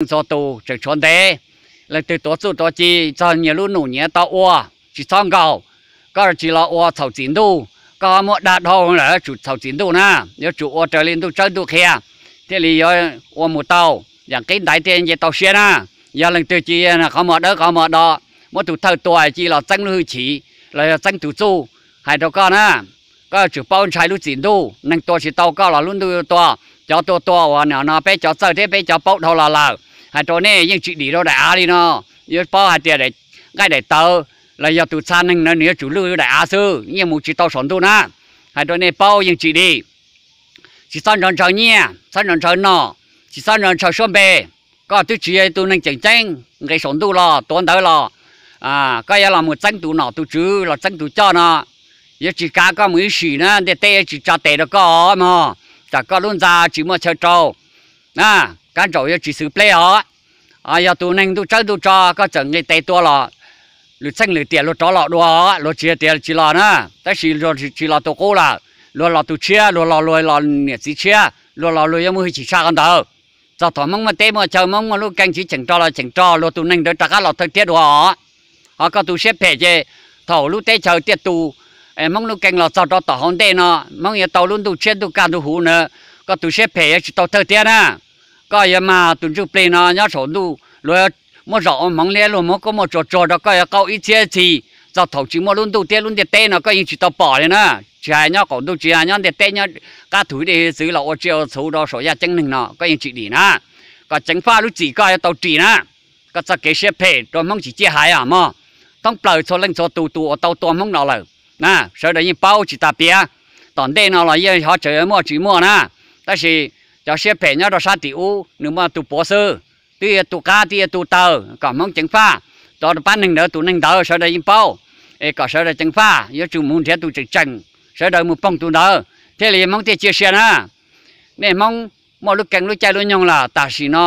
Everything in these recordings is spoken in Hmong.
leej txhua tus tseem tshuav ntev, leej twg tuav txuj tuav ci txog nyias lub num nyias tau ua, tsis txhob nkaum. Koj tsis los ua txhaum txim ntuj, koj muab dag dhau lawm yuav tsum txhaum txim ntuj na, yuav tsum ua raws li ntuj tsawb ntuj qhia thiaj li yuav ua mus tau, yam qib ntaiv thiaj nce tau siab na. Yog leej twg cia qhov muag dawb qhov muag do, muab tus thawj tua cia los txeeb lub hwj chim los yog txeeb tus txuj, hais rau koj na, koj yuav tsum paub ntshai lub txim ntuj. Neeg tua tsis tau koj los lub ntuj yuav tua. Cov tua tua uas no peb cov txawj thiab peb cov paub dhau los lawm, hais rau nej yeej tsis dim rau daim av li no. Yuav paub hais tias nqaij daim tawv los yog tus txha neeg na nws yuav tsum lwj daim av xwb, yeej mus tsis tau saum ntuj na. Hais rau nej paub yeej tsis dim. Tsis txhob ntshaw ntshaw nyiaj, txhob ntshaw ntshaw nom, tsis txhob ntshaw ntshaw suab npe. Koj twb tsis yog tus neeg tseem ceeb, nqis saum ntuj los tuav ntawv los, koj yuav los mus txeeb tus nom tus tswv los txeeb tus coj no, yuav tsis kav koj mus ib sim na, ntiaj teb yuav tsis tsa tes rau koj mog. Tsam koj lub ntxa tsis muaj chaw rau, kab ntsaum yuav tsis xwv pleb os. Yog tus neeg ntuj tsawb ntuj tso koj txawm nqis tes tua los, lwm txheej lwm tiam luag rov los dua, luag tsis tias tsis los na, tab sis tsis los tus qub lawm, luag los tus tshiab, luag los luag los niam txiv tshiab, luag los luag yuav muaj hwj chim tshaj qhov ntawd. Txog thaum Hmoob muaj teb muaj chaw, Hmoob muaj lub keeb tsis cheem rog los cheem rog, luag tus neeg ntawd rov qab los thawj thiab dua. Ho koj tus siab phem ces thaum lub teb chaws tiaj tus, Hmoob lub keeb los txog rau tom hauv ntej no, Hmoob yuav tau lub ntuj tshiab ntuj kaj ntuj huv na, koj tus siab phem yuav tsis tau thawj thiab na. Koj yuav mag tus ntsuj plig no nyob saum ntuj, luag muab zaum ua hmoov liab luag muab koob muaj tsuag tsuag rau koj yuav qaug ib txhiab txhis. Txog thaum tsis muaj lub ntuj thiab lub ntiaj teb no koj yeej tsis tau pom li na. Tsis hais nyob qaum ntuj tsis hais nyob ntiaj teb nyob qab thum dej txwv los ua tsiaj ua txhu rau saum yaj ceeb neeg no koj yeej tsis dim na. Kom ceev faj lub txim koj yuav tau ris na. Koj txoj kev siab phem rau Hmoob tsis ciaj haiv os mog. Thoob plaws txhua leej txhua tus tus uas tau tua Hmoob no lawm na, sawv daws yeej paub tsis tas piav. Tom ntej no los yeej ho tseem muaj tsis muaj na, tab sis cov siab phem nyob rau sab tim ub nws muaj tus puav xwb, twb yuav tu qab twb yuav tu taw kom Hmoob ceev faj. Cov pab neeg ntawd tus neeg ntawd sawv daws yeej paub, es kom sawv daws ceev faj, yuav tsum mus nrhiav tus tseem tseem, sawv daws mus poog tus ntawd thiaj li Hmoob thiaj ciaj sia na. Nej Hmoob muaj lub keeb lub caij lub nyoog lawm, tam sim no,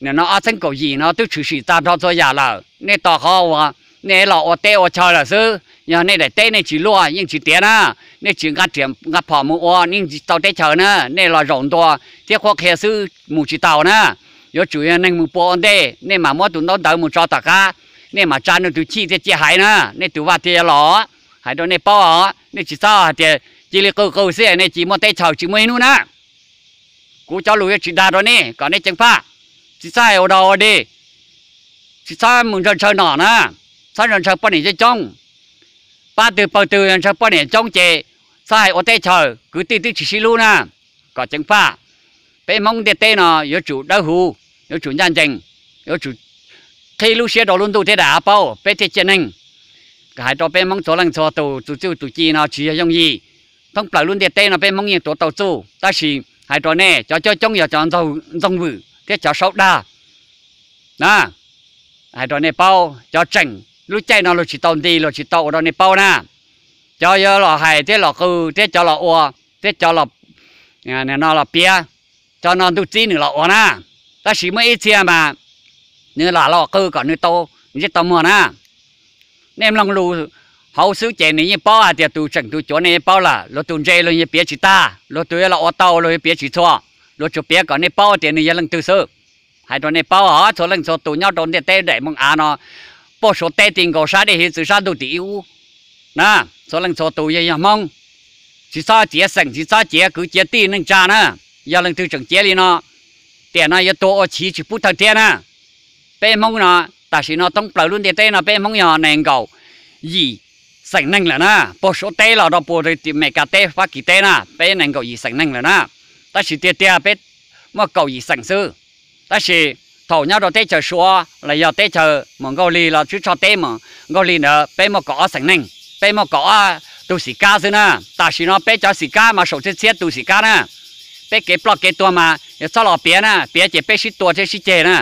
nim no ob txhiab kaum yim no twb tshwm sim tag nrho txhua yam lawm. Nej tos qhov uas nej los ua teb ua chaw lawm xwb. Yog nej daim teb nej tsis luaj yeej tsis tiav na, nej tsis nqa riam nqa phom mus ua yeej tsis tau teb chaws na, nej los zaum ntua thiab qhuab qhia xwb mus tsis tau na. Yuav tsum yog neeg mus pua ua ntej, nej mam muab tus ntaub ntawv mus tso tom qab, nej mam tsa nws tus chij thiaj ciaj haiv na, nej tus vaj thiaj yuav los. Hais rau nej paub os, nej tsis txhob hais tias cia li qw qw xwb nej tsis muaj teb chaws tsis muaj ib hnub na. Kuv cov lus yuav tsis dag rau nej kom nej ceev faj. Tsis txhob hais ua dog ua dig, tsis txhob mus ntshaw ntshaw nom na, txhob ntshaw ntshaw poj niam coob coob. Pab twg pawg twg ntshaw poj niam coob ces txhob hais ua teb chaws, kwv tij twb tsis sib hlub na. Kom ceev faj, peb Hmoob ntiaj teb no yuav tsum dawb huv, yuav tsum ncaj ncees, yuav tsum qhib lub siab rau lub ntuj thiab daim av paub peb thiaj ciaj neeg. Hais rau peb Hmoob txhua leej txhua tus, tus txuj tus ci no tsis yog yooj yim. Thoob plaws lub ntiaj teb no peb Hmoob yeej tuav tau txuj, tab sis hais rau nej cov coob coob yog cov ntxoog vwm thiab cov saub dag na. Hais rau nej paub, cov tseem lub caij no luag tsis tau nti, luag tsis tau ua rau nej paub na. Cov yuav los hais thiab los qw thiab cov los ua thiab cov los, no los piav, cov no ntuj txib nws los ua na. Tab sis muaj ib txhia mas nws lam los qw kom nws tau ntsej tau muag na. Nej mloog lus hauv xwb ces nws yeej paub hais tias tus tseem tus cuav nej yeej paub lawm, luag tus ntse luag yeej piav tsis tag, luag tus yuav los ua tau luag yuav piav tsis txhua, luag tsuas piav kom nej paub tias nws yog leej twg xwb. Hais rau nej paub os, txhua leej txhua tus nyob rau ntiaj teb daim moos av no, puag Suav teb ti nkaus sab dej hiav txwv sab ntuj tim ib ub na, txhua leej txhua tus yog yog Hmoob, tsis txhob ciav xeem, tsis txhob ciav kwv ciav tij neej tsa na. Yog leej twg tseem ciav li no, tiam no yuav tuag ua chiv tsis pub thawj thiab na. Peb Hmoob no, tam sim no thoob plaws lub ntiaj teb no peb Hmoob yog nees nkaum yim xeem neeg lawm na, puag Suav teb los rau puag Meskas teb Fab Kis teb na, peb nees nkaum yim xeem neeg lawm na. Tab sis tiag tiag peb muaj kaum yim xeem xwb. Tab sis thaum nyob rau teb chaws Suav los yog teb chaws Mus Nkauj Lig los Tswb Tshoj teb Mus Nkauj Lig ntawd peb muaj kaum ob xeem neeg, peb muaj kaum ob tug xim kab xwb na. Tam sim no peb cov xim kab mas saum txhiab txhiab tus xim kab na. Peb kev ploj kev tuag mas yog txhob los piav na, piav ces peb sib tua thiab sib ceg na.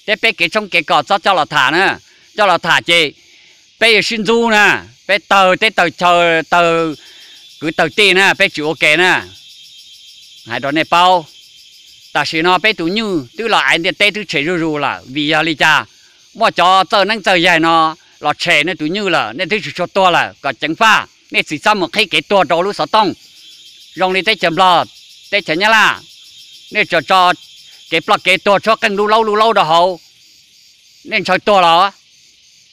Thiab peb kev tshoob kev kos txhob coj los tham na, coj los tham ces peb yuav sib ntxub na, peb tawg teb tawg chaw, tawg kwv tawg tij na, peb tsis ua ke na. Hais rau nej paub, tam sim no peb tus nyuj twb los aiv ntiaj teb twb tshem zuj zus lawm, vim yog li cas? Muaj cov txawj neeb txawj yaig no los tshem nej tus nyuj lawm, nej twb tsis tshua tuag lawm, kom ceev faj, nej tsis txhob mus qhib kev tuag rau lub xov tooj. Zoo li teb chaws Nplog, teb chaws Nyab Laj, nej tso tso kev ploj kev tuag tshuab qeej lub laub lub laub rau hauv, nej ntshaw tuag los?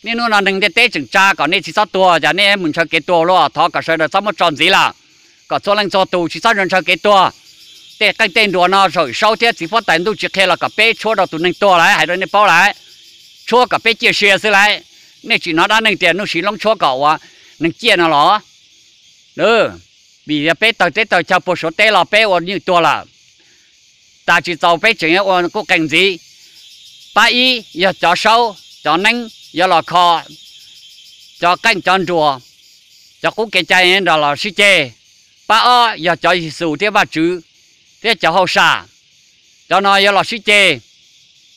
Niaj hnub no neeg ntiaj teb tseem tsa kom nej tsis txhob tuag, cas nej mus ntshaw kev tuag luaj? Thov kom sawv daws txhob muab tso ntxiv lawm, kom txhua leej txhua tus tsis txhob ntshaw kev tuag. Tej qeej tej nruas no Saum Saub thiab txiv huab tais ntuj tsis qhia los kom peb tshuab rau tus neeg tuag lawm, hais rau nej paub lawm. Tshuab kom peb ciaj sia xwb lawm. Nej tsis hnov dab neeg tias Nuj Siv Loob tshuab kom ua neeg ciaj no los? Vim yog peb tawg teb tawg chaw puag Suav teb los peb ua nywj tuag lawm. Tas tsis txaus peb tseem ua kuj qeej ntxiv. Pab ib yog cov saub cov neeb yuav los kho cov qeej cov nruas, cov qub kev cai nrog los sib ceg. Pab ob yog cov Yexus thiab Vajtswv thiab cov hauj sam, cov no yuav los sib ceg.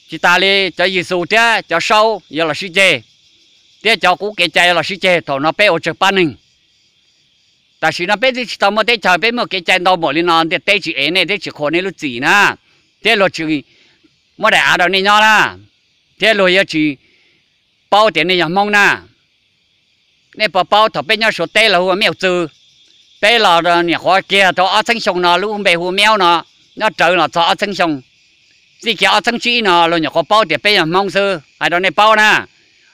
Tsis tas li cov Yexus thiab cov saub yuav los sib ceg, thiab cov qub kev cai yuav los sib ceg. Thaum no peb ua tsawg pab neeg? Tam sim no peb twb tsis tau muaj teb chaws, peb muaj kev cai ntau npaum li no, ntiaj teb tsis ev nej thiab tsis qhuas nej lub txim na, thiab luag tsis muab daim av rau nej nyob na, thiab luag yuav tsis paub tias nej yog Hmoob na. Nej puas paub thaum peb nyob Suav teb los hu ua Miaj Txwv, peb los nyuam qhuav kiag rau ob txheeb xyoo no lub npe hu Miaub no, nyob rawv los txog ob txheeb xyoo. Txij kiag ob txheeb tsib no luag nyuam qhuav paub tias peb yog Hmoob xwb, hais rau nej paub na.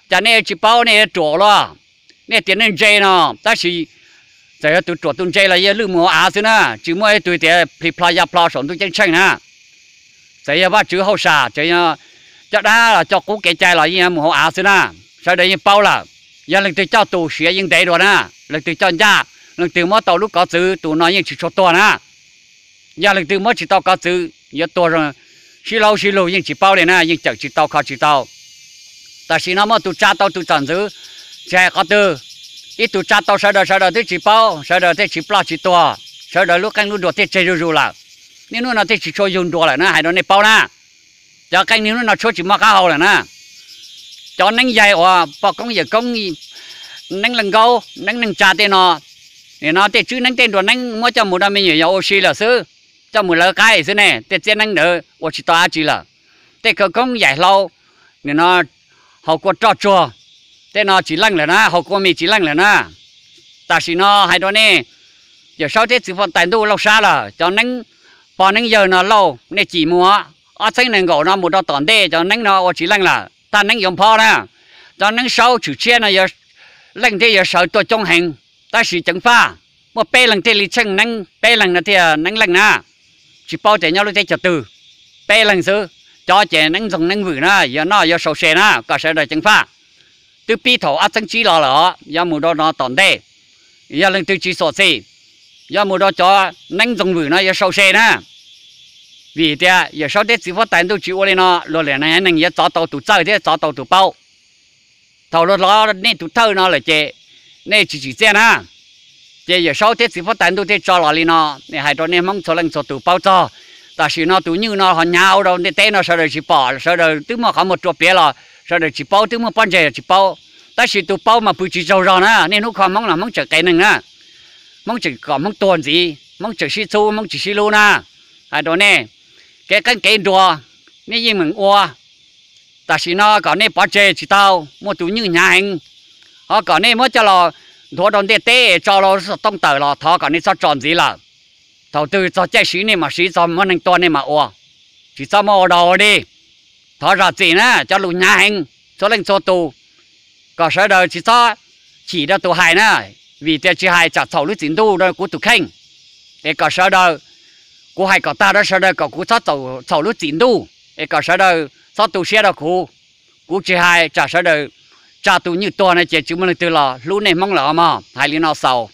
Cas nej tsis paub, nej yuav ruam luaj? Nej tias nej ntse no, tab sis txawm yog tus ruam tus ntse los yog lwj mus hauv av xwb na, tsis muaj ib tug tias plhis plho ya plho saum ntuj ceeb tsheej na. Txawm yog Vajtswv hauj sam, txawm yog coj dab los coj qub kev cai los yeej mus hauv av xwb na. Sawv daws yeej paub lawm, yog leej twg coj tus siav yeej ntev dua na, leej twg coj ncaj, leej twg muab tau lub kov txwv tus no yeej tsis tshua tuag na. Yog leej twg muab tsis tau kov txwv yuav tuag sib laub sib lug yeej tsis paub li na, yeej cawm tsis tau kho tsis tau. Tam sim no muaj tus tsa tau tus tsom ntxwv, tsis hais qhov twg, ib tug tsa tau sawv daws, sawv daws twb tsis paub, sawv daws thiaj tsis ploj tsis tuag, sawv daws lub qeej lub nruas thiaj tseg zuj zus lawm. Niaj hnub no thiaj tsis tshua yug nruas lawm na, hais rau nej paub na. Cov qeej niaj hnub no tshuab tsis muaj qab hau lawm na. Cov neeb yaig uas poj koob yawm koob, neeb leej nkaub, neeb neej tsa tej no, nim no tej tswb neeb tej nruas neeb muab coj mus rau me nyuam yaus ua si lawm xwb, coj mus lawv qaib xwb ne, tej txiab neeb ntawd ua tsis tau dab tsi lawm. Tej khawv koob yaim hlau, nim no haus kua roj tsuag, tej no tsis leej lawm na, haus kua mis tsis leej lawm na. Tam sim no hais rau nej, Yawm Saub thiab txiv huab tais ntuj lauj sab lawm, cov neeb pog neeb yawg no lauj, nej cim mus, ob txheeb nees nkaum no mus rau tom ntej cov neeb no ua tsis leej lawm, tag neeb yuav phob na. Cov neeb saub tshwm tshiab no leej thiaj yuav sawv tuaj coob heev, tab sis ceev faj, muaj peb leeg thiaj li tsheej neeb, peb leeg no thiaj neeb leej na. Tsis paub tias nyob lub teb chaws twg, peb leeg xwb. Cov ces neeb ntxoog neeb vwm na, yuav noj yuav sau se na, kom sawv daws ceev faj. Twb pib thaum ob txheeb tsib los lawm os, yuav mus rau no tom ntej, yog leej twg tsis xyuam xim, yuav mus rau cov neeb ntxoog vwm no yuav sau se na. Vim tias Yawm Saub thiab txiv huab tais ntuj tsis ua li no, luag lam neeg yuav txov tau tus txawj thiab txov tau tus paub. Thaum luag hlob nej tus thawj no lawm ces nej tsis tsim txiaj na. Ces Yawm Saub thiab txiv huab tais ntuj thiaj tso los li no, hais rau nej Hmoob txhua leej txhua tus paub txog. Tam sim no tus nywj no ho hnyav rau ntiaj teb no sawv daws tsis pom, sawv daws twb muaj qhov muag rua piav los sawv daws tsis paub, twb muaj pob ntseg los tsis paub. Tab sis tus paub mas pw tsis tsaug zog na, niaj hnub kho Hmoob los Hmoob tseem qias neeg na. Hmoob tseem kom Hmoob tuag ntxiv, Hmoob tseem sib txhub, Hmoob tsis sib hlub na. Hais rau nej, kev qeeb kev nruas nej yeej meem ua. Tam sim no kom nej pov tseg tsis tau, muaj tus nywj hnyav heev, ho kom nej muab coj los nthuav rau ntiaj teb tso rau xov tooj tawm los thov kom nej txhob tso ntxiv lawm. Thaum twg txog caij siv nej mam siv, txog muaj neeg tua nej mam ua, tsis txhob muab ua dog ua dig. Thov zam txim na, cov lus hnyav heev txhua leej txhua tus, kom sawv daws tsis txhob chim rau tus hais na, vim tias tsis hais tsam txhaum lub txim ntuj rau kuv tus kheej. Es kom sawv daws, kuv hais kom tag rau sawv daws kom kuv txhob txhaum lub txim ntuj, es kom sawv daws txhob tu siab rau kuv. Kuv tsis hais tsam sawv daws tsa tus nywj tuag no ces tsis muaj leej twg los hlub nej Hmoob lawm os mog. Hais li no xaus.